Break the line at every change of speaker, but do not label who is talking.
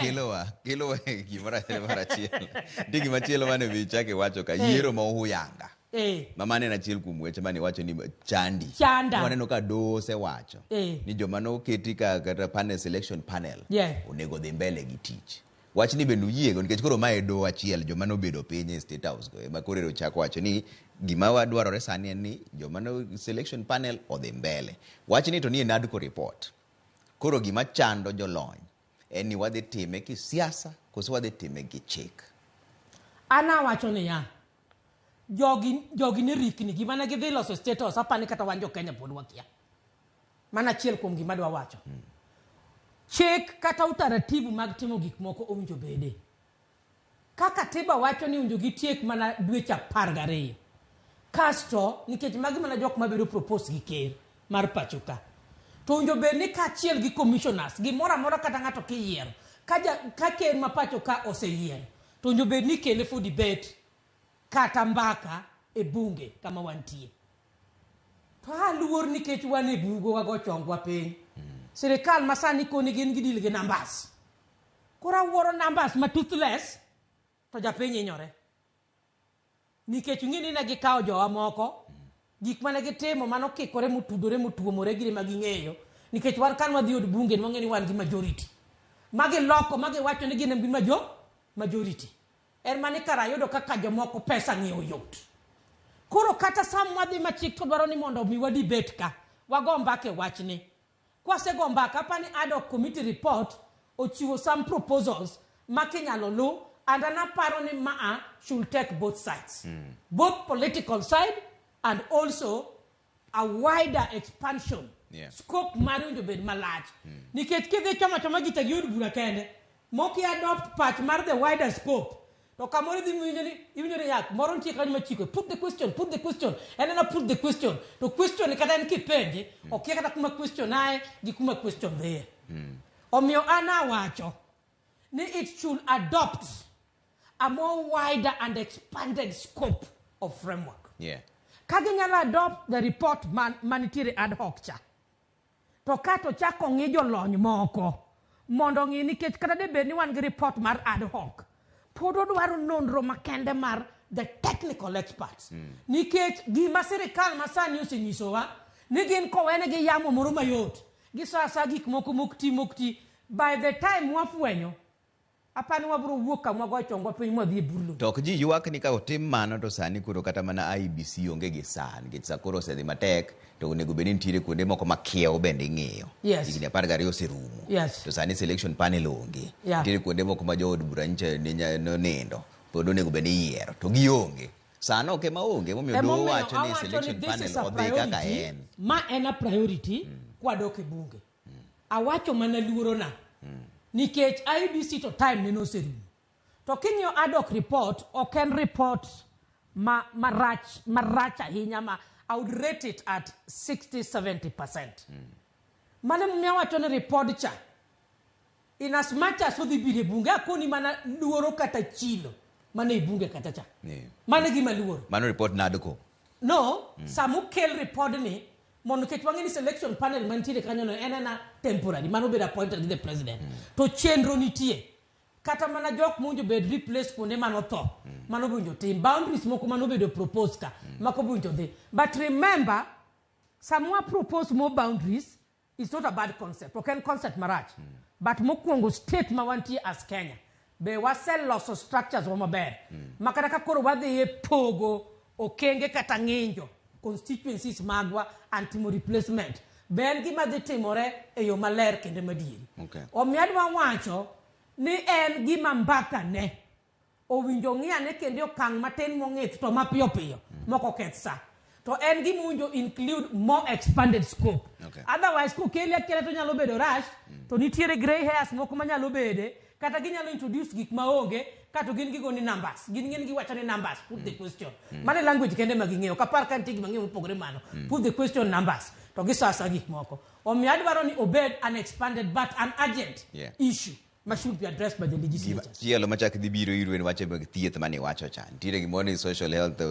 Kelowa, kelowa e gimoro achiel mar achiel. Nitie gima chielo mane be ichako iwacho ka yiero ma ohuyanga. Ma mano en achiel kuom weche mane iwacho ni chandi.
Chanda.
Waneno ka doho osewacho ni joma noketi ka kata panel selection panel onego dhi mbele gi tich. Wachni bende uyiego nikech koro mae doho achiel joma nobedo piny e State House go ema koro ero chako wacho ni gima wadwarore sani en ni joma no selection panel odhi mbele. Wachni to nie NADCO report. Koro gima chando jolony en ni wadhi time kisiasa koso wadhi time gi chik.
An awacho niya, jogi, jogi ne rikni, gima ne gidhi loso State House, apani kata wan jo Kenya pod wakia. Mano achiel kuom gima adwa wacho. Chik kata utaratibu mag timo gik moko owinjo bede. Ka katiba wacho ni owinjo gitiek mana dweche 12. Kasto, nikech magi mana jok mabedo propose gi ker mar pacho ka. To owinjo bed ni kaachiel gi commissioners, gimoro amora kata ng'ato kiyiero, ka, ja, ka ker ma pacho ka oseyiero, to owinjo bed ni ikele for debate kata mbaka e bunge kama wantie. To aluor nikech wan e bugo wago chongwa piny. Sirikal masani koni gin gidil gi numbers. Koro awuoro numbers ma toothless to japiny hinyore. Nikech ung'e ni ne gikawo jowa moko, gik mane gitimo mano kikore motudore motuomore gire ma ging'eyo. Nikech wan kan wadhi od bunge ne wang'e ni wan gi majority. Ma giloko ma giwacho ni gin em gi majority. En mani kara ayudo kaka jomoko pesa ng'iewo yot. Koro kata sam wadhi ma chik to dwaro ni mondo omi wa debate ka, wago mbaka e wachni. Kwasego mbaka, apani ad hoc committee report ochiwo some proposals ma kinyalo lu and an aparo ni maa should take both sides. Both political side and also a wider expansion. Scope mare owinjo bed malach. Nikech kidhi chomo achoma ji to giyud bura kende, moki adopt pach mar the wider scope, to kamoro idhi winjo ni iwinjo ni yak moro nitie kanyo machiko put the question, put the question, en ena put the question, to question kata en kipenje okia kata kuma question aye gi kuma question dhiye. Omiyo an awacho ni it should adopt a more wider and expanded scope of framework. Ka ginyalo adopt the report man, manitiere ad hoc cha, to ka to chako ng'i jolony moko mondo ong'i nikech kata de bed ni wan gi report mar ad hoc, pod odwaro nonro makende mar the technical experts. Nikech gima sirikal masani osenyisowa ni gin kowenegi yamo moro mayot, gisoyo asoya gik moko mok ti mok ti, by the time wafwenyo, apani wabiro wuok kama wagoyo chongwa piny mwadhi e burno.
To ok ji ywak ni ka otim mano to sani koro kata mana IEBC onge gi saa nikech saa koro osedhi matek to onego bed ni nitiere kuonde moko ma kiewo bende ing'iyo. Higni 12 oserumo. To sani selection panel onge. Nitiere kuonde moko ma jood bura nyicha nonindo pod onego bed ni iyiero to gionge. Sano ok ema onge emomiyo doho
Emomiyo
wacho ni
awacho ni
selection
this
panel
is a
odhi kaka
priority.
en.
Ma en a priority kwadok e bunge. Awacho mana luorona. Nikech IEBC to time ne noserumo. To king'iyo ad hoc report, ok en report ma marach marach ahinya ma I would rate it at 60-70%. Mano emomiyo awacho ni report cha in as much as odhi biro e bunge akoni mana luoro kata chilo mana e bunge kata cha. Mano e gima luoro.
Mano report NADCO.
No, sama okel report ni mondo nikech wang'e ni selection panel mantiere kanyo no en ena temporary mano obedo appointed gi the president. To chenro nitie. Kata mana jok mowinjo bed replace kuonde mane otho, mano be owinjo tim. Boundaries moko mane obedo propose ka, mako be owinjo dhi. But remember, sama wa propose more boundaries, it's not a bad concept. Ok en concept marach. But mokwongo state ma wantie as Kenya, be waseloso structures wa maber. Ma kata ka koro wadhi e pogo okenge kata ng'injo constituencies magwa and timo replacement, be en gima dhi timore e yo maler kendo madieri. Omiyo adwa wacho ni en gima mbaka ne owinjo ng'i ane kendo e okang' matin mong'ith to mapiyo piyo mok oketh sa. To en gima owinjo include more expanded scope. Otherwise kokeli akela to nyalo bedo rush, to nitiere grey hairs moko manyalo bede, kata ginyalo introduce gik maonge, kato gin gigo ni numbers. Gin gin giwacho ni numbers, put the question. Mano e language kende ma ging'eyo. Ok apar ka nitie gima ng'eyo mopogore mano. Put the question numbers. To gisoyo asoya gik moko. Omiyo adwaro ni obed an expanded but an urgent issue ma should be addressed by the legislatures.
Chielo machak dhi biro iru en wache mag thieth mane iwacho cha. Nitiere gimoro ni social health